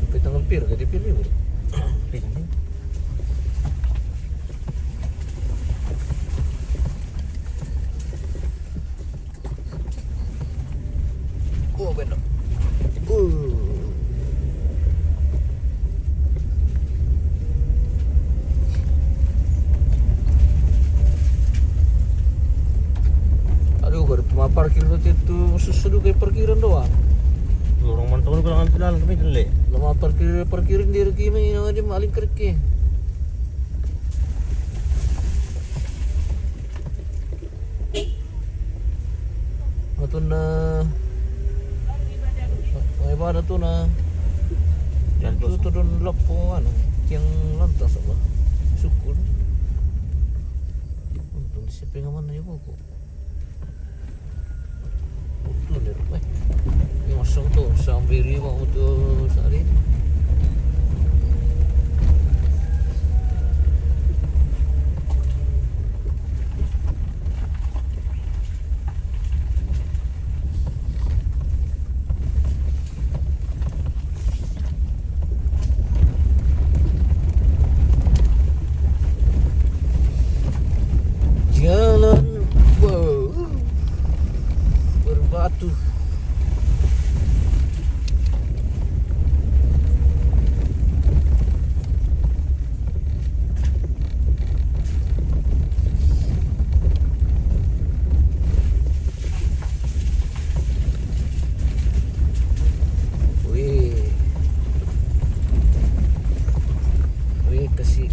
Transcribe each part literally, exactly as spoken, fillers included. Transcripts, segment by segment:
Sampai tanggal pira ka dia pe libur? Pira ni? Oh, benar. Uh. Aduh, baru cuma parkir tu, tu susu dulu kayak parkiran doang. Orang mantong kalau ngambil dalam kami dulu. Lama parkir, parkirin dia lagi main, yang ada maling kerke. Matunda. Mai bada tuna. Itu turun lapo anu, tiang lantas apa? Syukur. Untung di situ ngaman aja kok. Betul deh, eh. Ini masang tu, sambil riwa tu sehari. Jalan, wow, berbatu. Wih. Wih, kasi.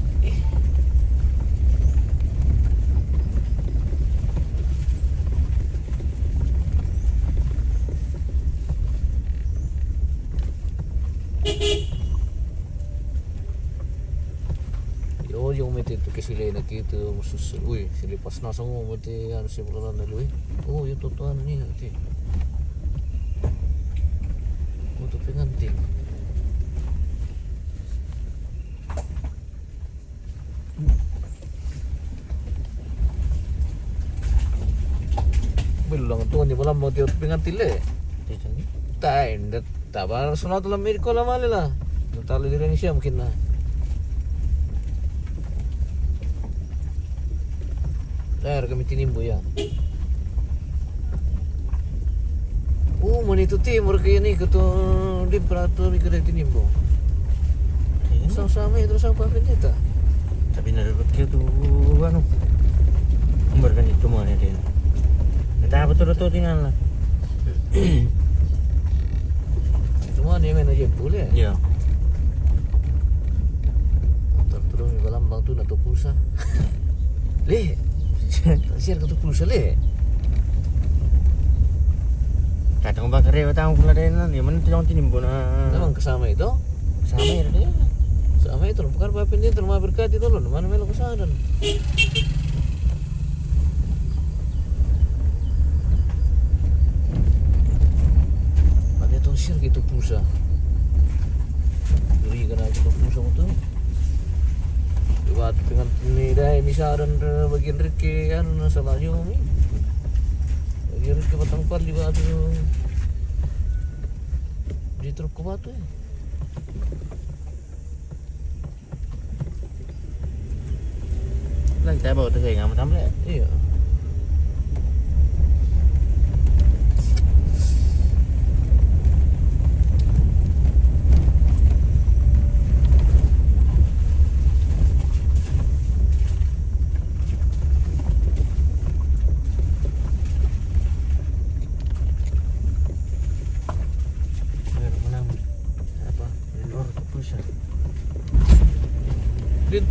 Yo, yo mete tu ke sile na kitu mususul. Ui, sile pas na songo mete anu si pula na lui. Oh, yo to to anu ni ati. Oh, to pengantin. Bilang tuan ni malam mau tiup pengantin le. Itu ni. Tai, ndet. Tabar sunat lam Amerika lama le lah. Tahu le diri Indonesia mungkin lah. Layar kami tinimbo ya. Oh, mani tu timur ke ini ke tu di peratu di kedai tinimbo. Ini? Sama-sama itu sama apa kita? Tapi nak dapat ke tu anu. Umbar kan itu mana dia? Kita apa tu tu tinggal lah. Itu mana yang main aja boleh? Ya. Motor terus di dalam bang tu nak tu pulsa. Le. Siar ka tu pulsa le. Kadang bakare batang pula dai na, ni mana tu jangan tinimbo na. Memang ke sama itu? Sama ya dia. Sama itu, bukan apa penting terima berkat itu lo, mana melo ke sana. Ada tu siar gitu pulsa. Beri kena gitu pulsa tu. Buat dengan ni dai, misaran bagian reke anu na salah yo mi. Bagian reke batang pali batu. Di truk ke batu. Lang tabaw ta kay nga matamlay. Iya.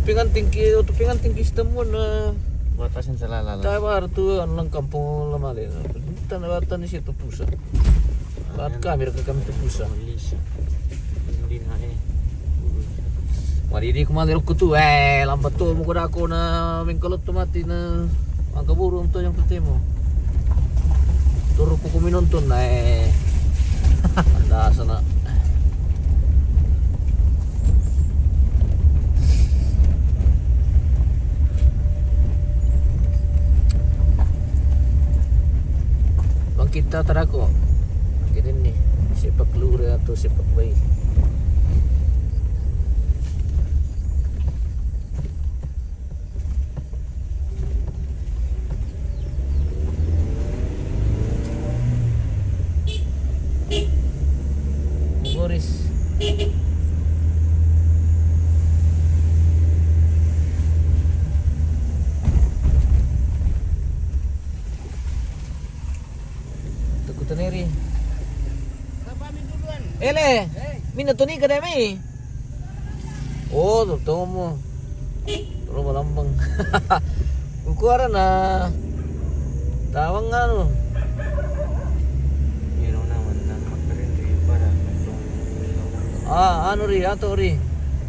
Pengantin ki, untuk pengantin ki stemon na. Batasan salala. Tabar tu, anu lang kampung lamale. Tanah batan di situ pusat. Bat kami reka kami tu pusat. Lisa. Hindi na eh. Maridi kumali rukku tu, eh, lambat tu, muka dako na mengkolot tu mati na. Maka burung tu yang pertemu. Turu puku minonton, eh. Anda sana. Bang kita tarako. Bang kita ni. Sepak lure atau sepak bayi. Boris. Tuku teneri. Ele, mina tuni ka demi. Oh, tutomo. Toro balambang. Ukuara na tawang anu. Ino naman na makarin ri para. Ah, anu ri, ato ri.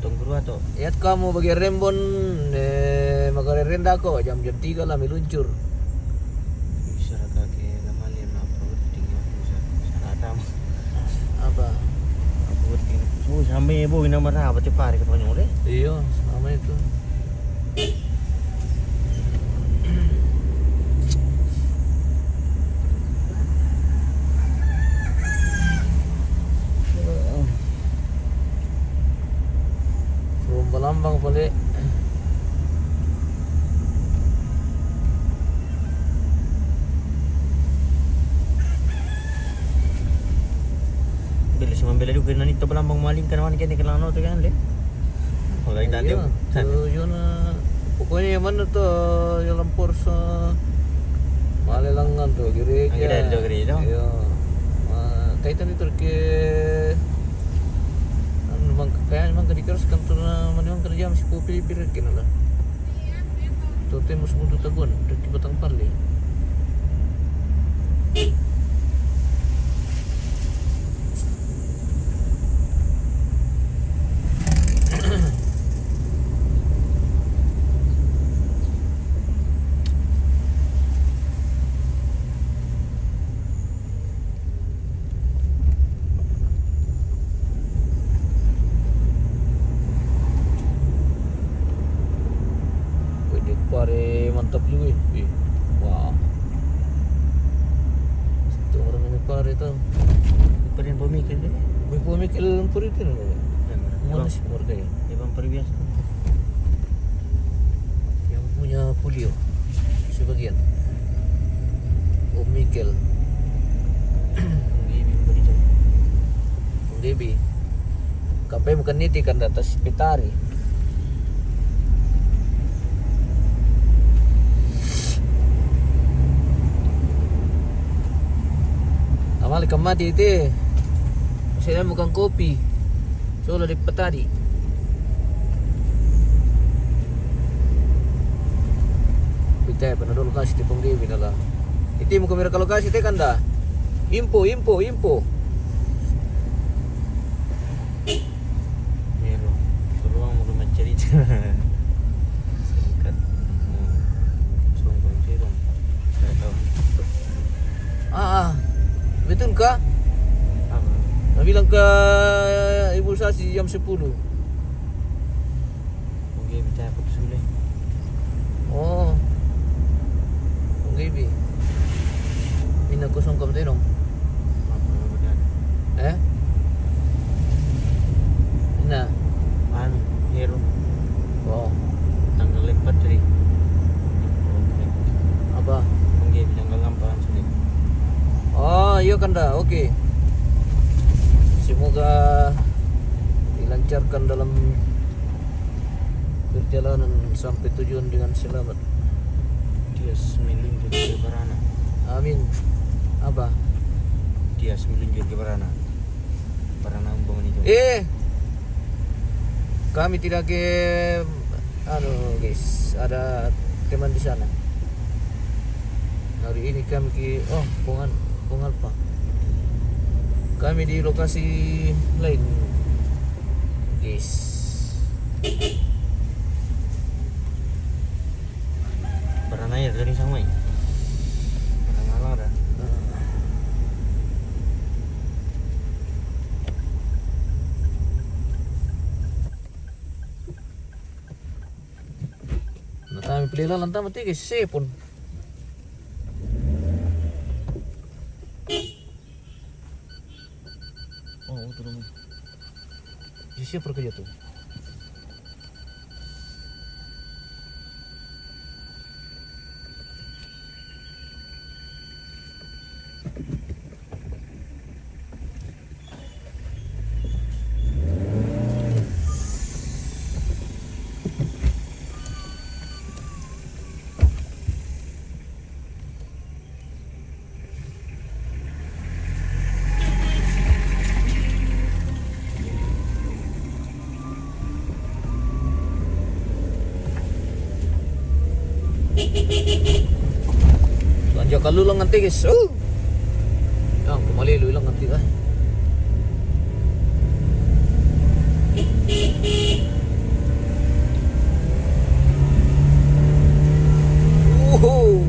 Tong guru ato. Iat kamu bagi rembon, eh, makarerenda ko jam, jam tiga lah meluncur. Bisa kaki lamali na perut tinggi. Sana ada. Apa? Aku ngerti. Oh, sampai ibu ini marah apa tiap hari ketemu deh. Iya, sama itu. Rumba lambang pale. Beli semua bela juga nanti to balambang maling kan wan kene kelano to kan le. Kalau kita Iya, tu. Yo, yo na, pokoknya yang mana tu, yang lampor sa malelangan tu gereja. Ang gereja, gereja. Iya. Ma, kaitan itu ke anu, mang, kaya mang kerja keras kantor na mana mang kerja masih kopi pira kena lah. Tote mus mutu tabuan, reki batang pale. Pwede pare, mantap juga eh. Wih. Wah. Situ orang ini pare tu. Pare yang pemikiran dia. Wih, pemikiran pare itu. Mana sih keluarga ya? Dia bang perbiasa. Yang punya polio sebagian. Om Mikel. Mungkin beri jam. Mungkin bi. Kampai bukan niti kan data si Petari. Amali kamati iti. Saya bukan kopi. Solo di patadi. Pita ya, panadol kasi tipong di binala. Iti mo kamera kalau kasi te kanda. Info, info, info. Mero, suruh mau ke mencari. Singkat. Hmm. Sungguh sih dong. Saya tahu. Ah, ah. Betul kah? Apa? Nabilang ke ibu saya si jam sepuluh. Oke, bisa aku sulit. Oh. Oke, bi. Mina kosong kamu dong. Apa yang benar? Eh? Mina. Anu, Hero. Oh. Tanggal empat, Tri. Apa? Oke, tanggal enam, Pak. Oh, iya kan dah. Oke. Semoga dilancarkan dalam perjalanan sampai tujuan dengan selamat. Tias meluncur ke Barana. Amin. Apa? Tias meluncur ke Barana. Barana umbang ni. Eh, kami tidak ke Anu, guys, ada teman di sana. Hari ini kami ke, oh, Pongan, Pongalpa. Kami di lokasi lain, guys. Barang air dari sang mai. Barang alang dah. Na tami pili lalan tama tiki sipon. Oh, utu dong. Isi siapa kerja tu? Tanjak kalu lang nanti, guys. Oh. Yang kembali lu hilang nanti, ah. Uhu.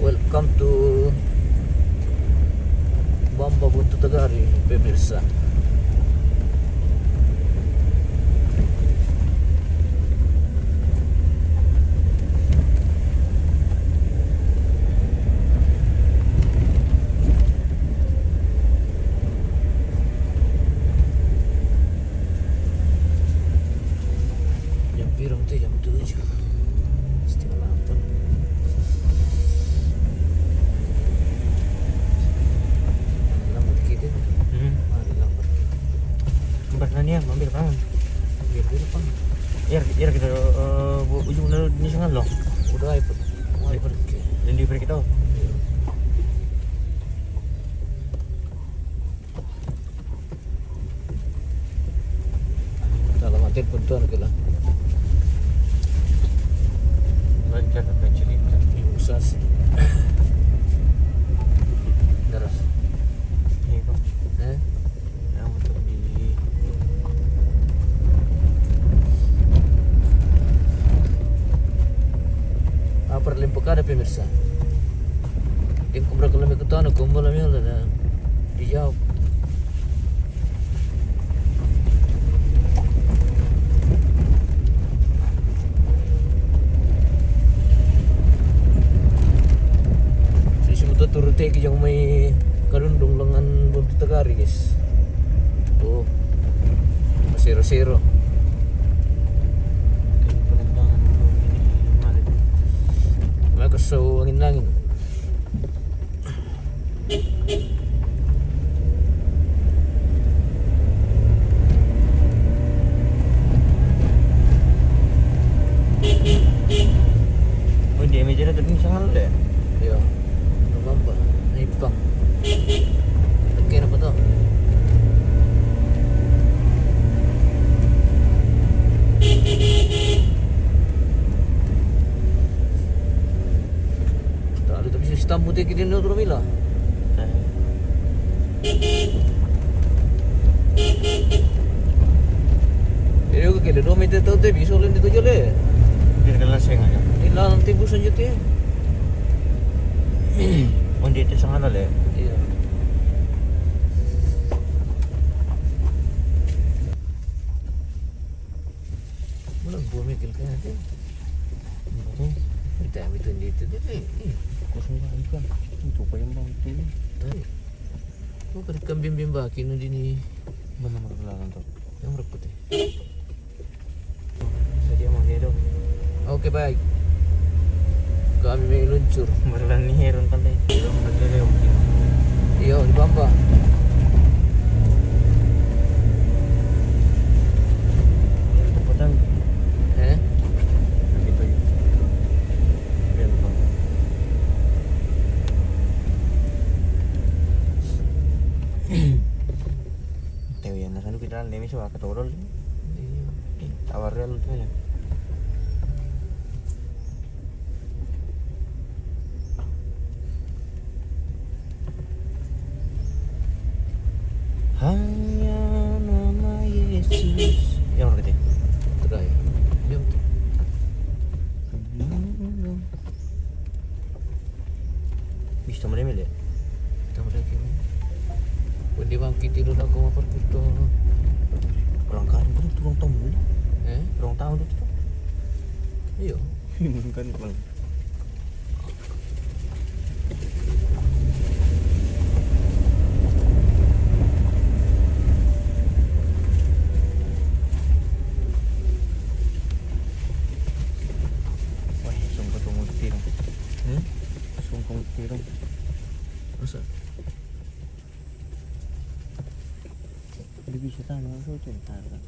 Welcome to Bamba Buntu Tagari, pemirsa. Jam piro tu? Jam tujuh. Setengah delapan. Lambat kita. Hmm. Mari lambat. Berani ya, mampir pang. Biar di depan. Biar, biar kita, eh, bu-, ujung dulu di sana loh. Udah iPad. Mau iPad ke? Dan di break kita. Iya. Alamat telepon tuan ke lah. Lancar apa cerita? Ibu Sasi. Terus. Iya, Pak. Eh? Yang untuk di apa limpo kada, pemirsa? Yang kubra kalau mikutana kumbala mila na. Iya. Sisi mutu turute ki jang mai kadundung lengan Buntu Tagari, guys. Oh. Masero-sero. Maka so angin-angin. Oh, dia meja dah tadi sangat deh. Iya. Nggak apa-apa. Naik bang. Oke, apa tuh? Tali tapi sistem putih kini ni otro mila. Eh. Jadi oke, kita dua meter tahu teh bisa ulun di tujuh le. Di dalam seng aja. Di dalam timbus aja teh. Oh, di itu sangat le. Iya. Mana buah mikir kayaknya teh? Oke. Kita ambil itu di itu teh. Ih. Kosong kan? Itu apa yang bang itu? Tadi. Oh, kada kambing bimba kini di ni. Mana mereka larang tu? Yang mereka teh. Jadi yang mana dong? Oke, baik. Kami meluncur. Merlan ni heron kan deh. Belum ada yang mungkin. Iya, di bamba. Tempat yang Eh? Gitu ya. Biar tahu. Tewe yang nasan kita nemi suaka todol. Iya. Tawar real tuh ya. Hanya nama Yesus. Yang mana gitu? Try. Yang tu. Bisa meremeh deh. Kita mereka ni. Pun dia bangkit tidur aku mau pergi tu. Orang kampung tu orang tamu. Eh? Orang tamu tu tu. Iyo. Kan bang. Wah, langsung ketemu tirong. Hmm? Langsung ketemu tirong. Masa? Dia bisa tahu langsung cerita kan.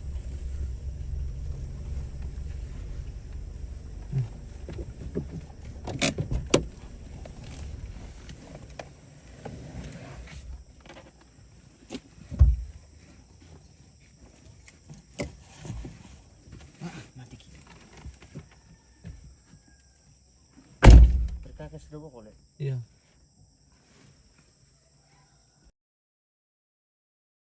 Ah, mati ki. Terkakas dulu boleh. Iya.